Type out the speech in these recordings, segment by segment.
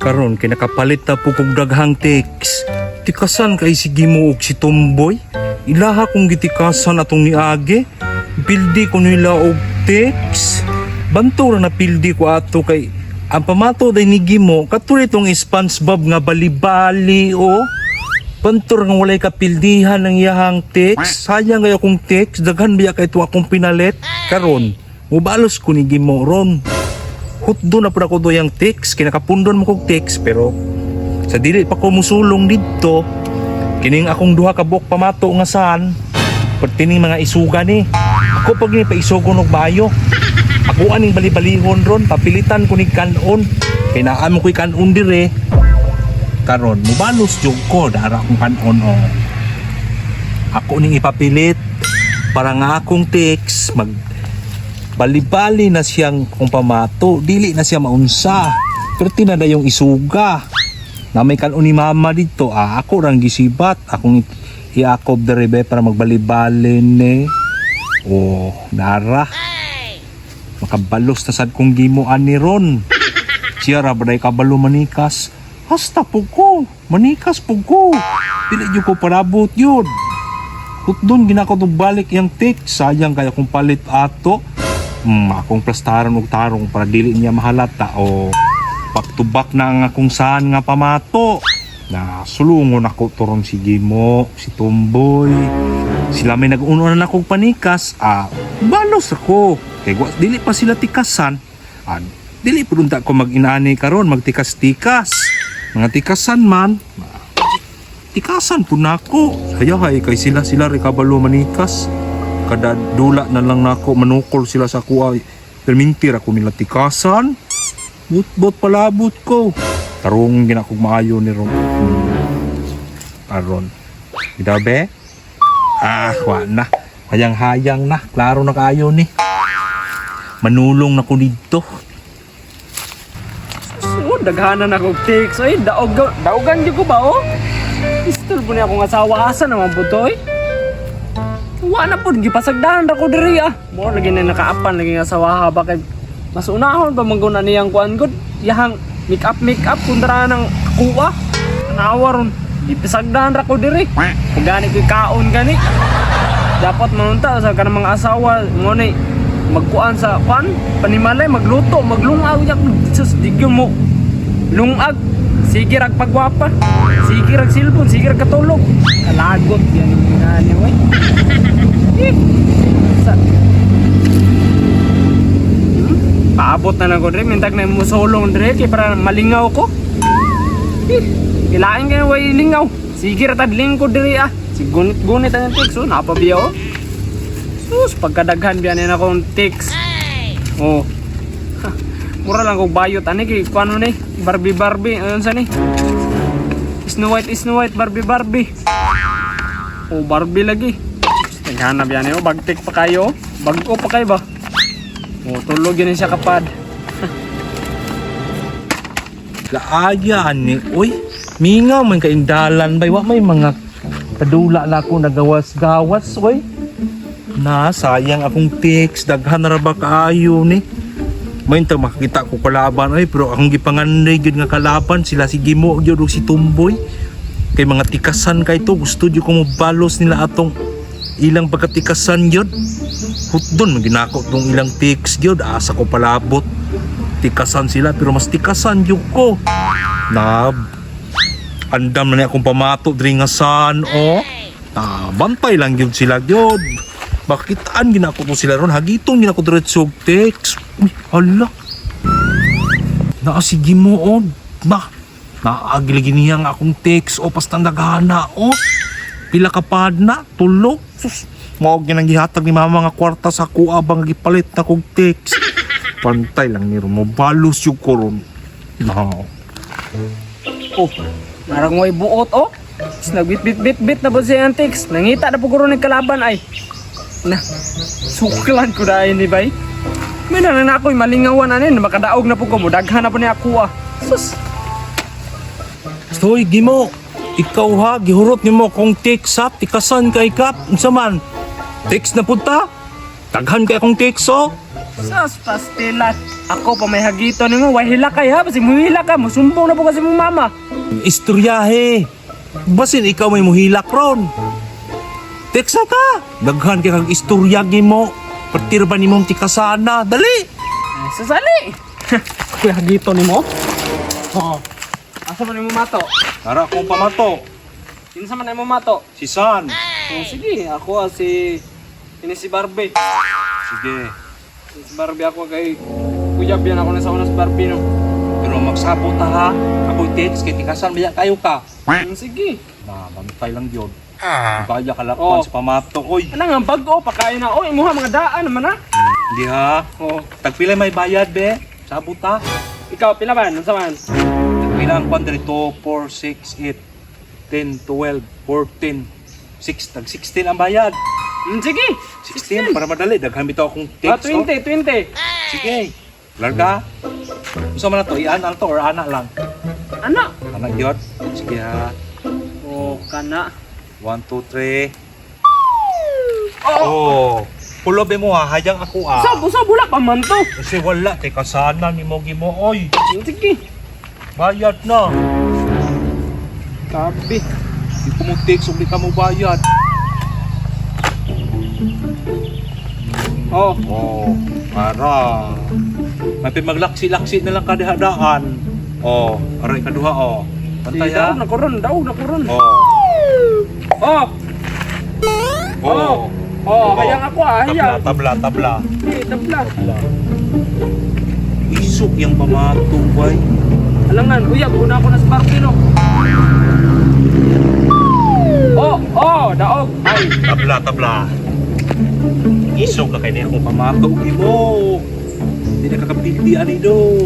Karon kay nakapalit na po kog daghang text. Tikasan kay si Gimo og si Tomboy. Ilaha kong gitikasan atong niagi. Pildi ko nila og text. Banto ra na pildi ko ato kay ang pamato day ni Gimo katulad itong SpongeBob nga bali-bali o. Banto ra nga walay kapildihan ng iyahang text. Sayang kay akong text. Daghan biya kay ito akong pinalit. Karon, mubalos ko ni Gimo ron. Hutdo na pud ako doyang text, kinakapundon mo kog text, pero sa dili pa ko musulong didto, kining akong duha ka buok pamato nga saan pertining mga isuga ni ako pag ni paisugon og bayo ako aning bali-balihon ron, papilitan ko ni kanon kay naa mo ko'y kanon dire. Karon mubalos jud ko dara akong kanon o ako ning ipapilit para nga akong text mag bali-bali na siyang kung pamato, dili na siya maunsa. Pero tinada yung isuga. Na may kanon ni mama dito, ah, ako rang gisibat. Akong iakob dere be para magbali-bali ni. Oh, nara. Makabalos na sad kong gimuan ni ron. Siya ra ba kabalo manikas? Hasta po ko. Manikas po ko. Dili jud ko parabot yun. Hutdon ginako balik yang text. Sayang kaya kung palit ato. Akong plastaran og tarong para dili niya mahalata o back na ang akong saan nga pamato. Na sulungon ako turon si Gimo, si Tomboy. Sila may nag-uno na akong panikas, ah, balos ako. Kay dili pa sila tikasan. Ah, dili pud unta ko mag-inani karon, magtikas-tikas. Mga tikasan man, tikasan po nako. Hayahay kay sila sila ri kabalo manikas. Kada dula na lang nako manukol sila sa kuha. Permintir ako nila tikasan. Butbot palabot ko. Tarong ginakog maayo ni Ron. Aron. Gidabe? Ah, wa na. Hayang-hayang na. Klaro na kaayo ni. Manulong na ko dito. Oh, daghanan ako text. Ay, daog, daogan gyud ko ba, oh? Pistol po niya akong asawa. Asa naman po to, eh? Wa na po, gipasagdahan ra ko diri, ah. Mo lagi na nakaapan, lagi nga asawa ha, ba kay mas unahon pa man na niyang kuan gud. Yahang make up, make up, kundra ng kuha. Tanawa ron. Gipasagdahan ra ko diri. Kung gani ko'y kaon gani. Dapat manunta sa kanang mga asawa mo ni magkuan sa kuan panimalay, magluto, maglungaw yak sus di gyud mo lungag, sige rag pagwapa, sige rag silbon, sige rag katulog, kalagot yan yung ni oy. Eh, Paabot na lang ko dre, mintag na musulong dre kay para malingaw ko. Eh, kilain kayo way lingaw, sige ra tad lingkod diri ah. Si gunit-gunit ang text oh, napabiya oh. Sus, pagkadaghan biya na akong text. Oh. Ha, mura lang kog bayot ani kay kuano ni, Barbie Barbie, ayun sa ni. Snow White, Snow White, Barbie Barbie. Oh, Barbie lagi. Naghanap yan oh, bagtik pa kayo. Bago pa kayo ba? Oh, tulog yun siya kapad. Laaya ni, uy. Mingaw man kaindalan bay wa may mga padula na ako nagawas-gawas oy. Na sayang akong text, daghan ra ba kaayo ni. May ta makakita ko kalaban oy, pero akong gipanganday gyud nga kalaban sila si Gimo gyud ug si Tumboy. Kay mga tikasan kay to, gusto gyud ko mobalos nila atong ilang pagkatikasan gyud. Hutdon man ginako tong ilang text gyud, asa ko palabot. Tikasan sila pero mas tikasan gyud ko. Na andam na niya akong pamato diri nga san o. Ah, bantay lang gyud sila gyud. Bakitaan ginako to sila ron, hagiton ginako diretso og text. Uy, hala. Naa si Ginoo. Ba, naagiligi niya nga akong text o pastang daghana o. Pila ka pad na, tulo. Sus, mao gyud ang gihatag ni mama nga kwarta sa kuha bang gipalit na kog text. Pantay lang ni mo balos yung koron. No. Oh, marang way buot oh. Tapos nagbit-bit-bit-bit na po siya ang text. Nangita na po ko ron ng kalaban ay. Na, suklan ko dahil ni bay. May na na ako'y malingawan anin, makadaog na po ko mo, daghan na po niya ako ah. Sus, Hoy, Gimo. Ikaw ha, gihurot nimo kong text ha, tikasan kay kap, unsa man? Text na punta? Daghan kay akong text oh. Sus, pastilan. Ako pa may hagito nimo, way hila kay ha, basi muhila ka, musumbong na po kasi mong mama. Istoryahe. Basin ikaw may muhilak ron. Teksa ka. Daghan kay kag istorya gimo. Partir ba nimong tikasana? Dali. Ay, sasali. Kuya hagito nimo. Oo. Asa man nimo mato? Tara akong pamato. Kinsa man nimo mato? Si San. Oh, sige, ako ah, si ini si Barbie. Sige. Si Barbie ako kay Kuya biyan ako na sa unas Barbie no. Pero magsabot ta ha. Ako'y text kay tikasan biya kayo ka. Sige. Na, bantay lang yun. Kaya kalakuan Oh. sa pamato. Oy. Ano nga bag-o pakain na. Oy, imuha mga daan naman ha. Hindi ha. Oh, Tagpila may bayad be. Sabot ta. ikaw pila man, unsa man? Tagpila ang kwan diri 2, 4, 6, 8, 10, 12, 14, 6, tag 16 ang bayad. Sige. 16 para madali daghan bitaw akong Ah, text. Oh. 20, 20. Sige. Larga. Unsa man na to? Ian to or ana lang? Ana. Ana gyud. Sige ha. Oh, kana. 1 2 3. Oh, Oh. Pulo be mo ha, hayang ako ah. Sab, usab wala pa man to. Kasi wala kay kasana ni mo gimo oy. Sige. Bayad na. Kabi. Di ko mo text ug di ka mo bayad. Oh, Oh, para. May maglaksi-laksi na lang kadihadaan. Oh, aray kaduha oh. Pantay ha. daog na koron, daog na koron. Oh. Oh, Oh. oh, hayang ako ah, Tabla, hayang. tabla, tabla. Sige, tabla. Isok yung pamato, bay. Alangan, uyab, una ako na sa parke no. Oh, oh, daog. Ay, Tabla, tabla. Isok na kay niya akong pamato imo. Hindi na kakapildi ani do.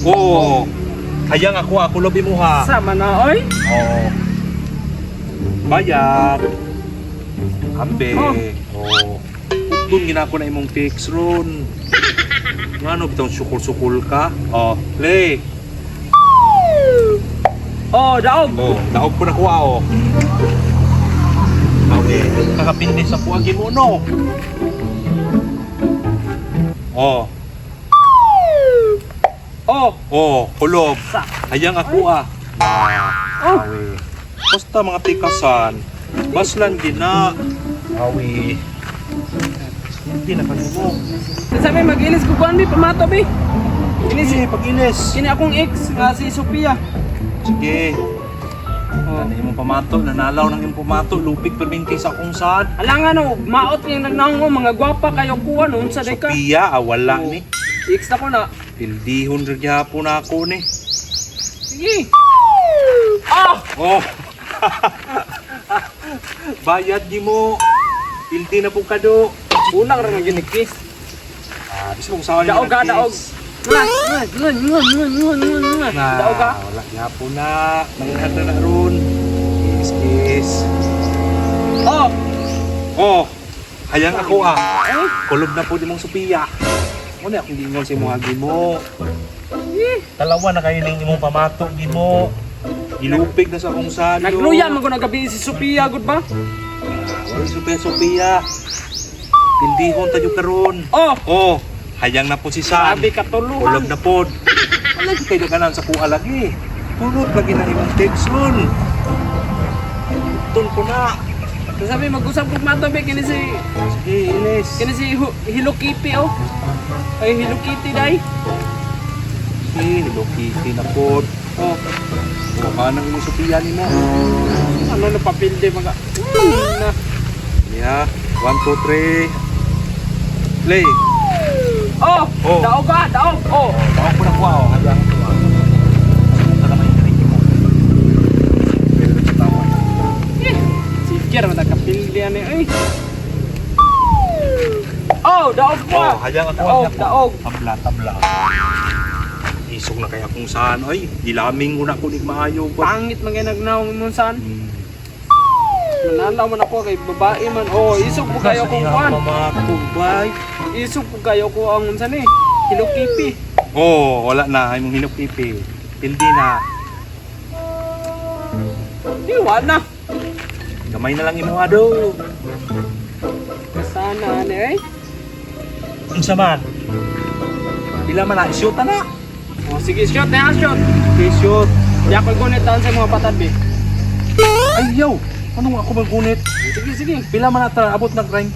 Oh. Hayang ako, ako lobi mo ha. sama na oy. Oh. Bayad. Ambe. Oh. Oh. Doon ginako na imong text ron. Ngano bitong sukol-sukol ka? Oh, play. Oh, daog. Oh, daog po na kuha oh. Okay, kakapindi sa kuha gimo no. Oh, Oh, oh, kulob. sa. Hayang ako ah. Oh, Awi. Basta mga tikasan, baslan gina. Awi. Hindi na kanimo. Sabi mag-ilis ko kuan bi pamato bi. Inis eh, pag-inis. Kini akong ex nga si Sophia. Sige. Oh. Ano imong pamato, nanalaw ng imong pamato, lupig perminti sa akong saan. Alangan no, maot yung nagnahong oh, mga gwapa kayo kuha no, unsa day ka. Sophia, ah, wala Oh. ni. Ex na ko na. Pildihon ra gyapon ako ni. Sige. Ah! Oh. Bayad di mo. Pildi na po kado. Unang ra nga ginikis. Ah, bisa mong sawa Daog ka, daog. Nga, nga, nga, nga, nga, nga, nga, nga. Na, Daog ka. wala gyapon na. Manghat na na ron. Kiss, kiss. Oh! Oh, hayang ako ah. Ay, Kulob na po di mong Sophia. Muna akong gingon sa imong agi mo. eh. Talawa na kayo ning imong pamato gimo. Gilupig na sa akong salo. Nagluya man ko nagabi si Sophia, gud ba? Wala Sophia, Sophia. Pildihon tayo karon. Oh! Oh, hayang na po si San. Grabe katuluhan. Kulob na pod. Wala gyud kayo kanan sa kuha lagi. Purot lagi na imong text ron. Doon ko na. Sabi mag-usap ko mato be kini si Sige, Ines. kini si Hello Kitty oh. Ay Hello Kitty dai. Sige, Hello Kitty na pod. Oh, O, kanang imong Sophia nimo. ano na papilde mga. Na. Yeah. 1, 2, 3. Play. Oh, Oh. daog ka, daog. Oh. Tawag ko na kuha, oh. Hayang ko, ah. Ito naman yung dinig mo. Pero sa tawa. Eh, sige ra man kapilde ani ay. Oh, daog ko. Oh, hayang ako. Daog, hayang ako. daog. Tabla, tabla. Isog na kaya kung saan. Ay, dilaming ko na ako ni maayo ba. Pangit man kay nagnaong imong san. Mananaw man ako kay babae man. Oh, isog ko kayo kung kuan. Pamatubay. Isog ko kayo ko ang unsa ni? Hello Kitty. Oh, wala na. Ay mong hinupipi. Hindi na. Di wala na. Gamay na lang imo ado. Kasana ani ay. Unsa man? Pila man na shoot na. Oh, sige, shot na shot. Okay, shoot. Di ako gunit taon sa mga patad be. Ayaw. Anong ako magunit? Sige, sige. Pila man na abot ng 30?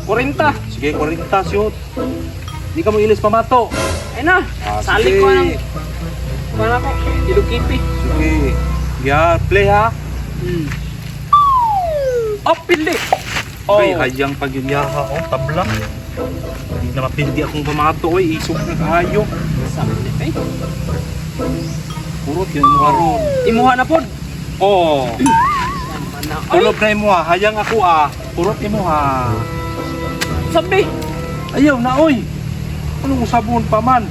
40. Sige, 40 shoot. Di ka mo ilis pamato. Ay na. Ah, Sali sige. ko ng kuan ako, ilukipi. Sige. Ya, play ha. Oh, pili. Oh. Kay hayang pag yun yaha oh, tabla. Di na mapildi akong pamato oy, isog na kaayo. Sabi eh. Purot yun mo aron. Imuha na pod. Oh, Ay, tulob na imo ha, hayang ako ah. Purot imo ha. sabi. Ayaw na oy. Anong usabon pa man?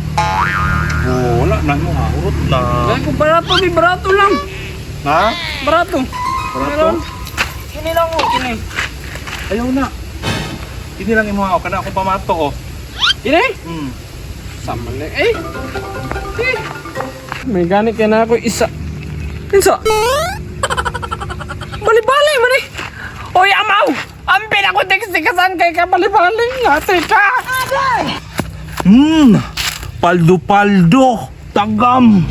Oh, wala na imo ha, urot na. Ay, ko barato, bi barato lang. Ha? Barato. Barato? Meron. Kini lang oh, kini. Ayaw na. Ini lang imo ha, oh, kana akong pamato oh. Kini? Sama lang eh. Eh. May gani kaya na ako isa. Insa? Bali-bali man eh. Oy, amaw! Ampin ako tekstikasan kay ka bali-bali nga ka. Paldo-paldo. Tagam.